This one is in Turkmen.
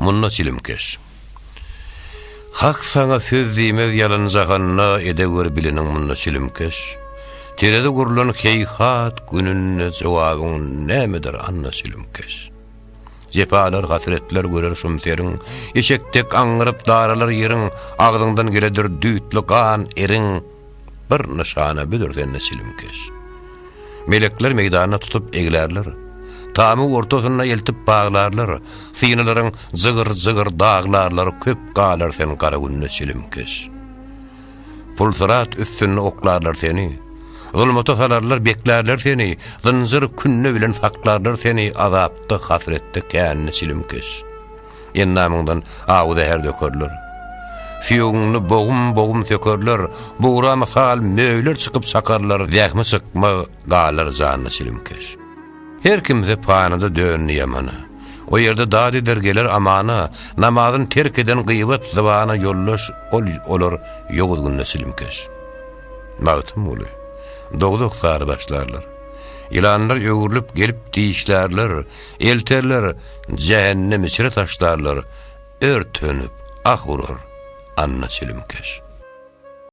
Munda çilimkeş. Hak saňa söz diýmez ýalan jahanda Edewür bileniň munda çilimkeş. Terezi gurlan heýhat gününde Jogabyň nämedir anna çilimkeş. Jepalar, hasretler görer şum seriň, Eşek dek aňňyryp daralar ýeriň, Agzyňdan geledir düýtli gan eriň, Bir nyşana büdür sende çilimkeş. Melekler meýdanda tutup eglärler. Tamyň ortasynda eltip baglarlar. Synalaryň jygyr-jygyr daglarlar, Köp galar sen gara günde çilimkeş. Pulsyrat üstünde oklarlar seni. Zulmata salarlar, beklärler seni, Zynjyr künde bilen saklarlar seni, Azapda, hasretde kände çilimkeş. Endamyňdan awy-zäher dökerler. Süýegiňni bogum-bogum sökerler, Bugra mysal möýler çykyp çakarlar, Zähmi çykmaz, galar janda çilimkeş. Her kimse panyda döndi ýamana. O ýerde dad eder geler amana, Namazyn terk eden gyýbat zybana Ýoldaş ol olar ýowuz günde çilimkeş. Magtymguly. Dowzah sary başlarlar. Ýylanlar öwrülip gelip dişlärler, Elterler, jähennem içre taşlarlar, Örtenip ah urar Anna çilimkeş.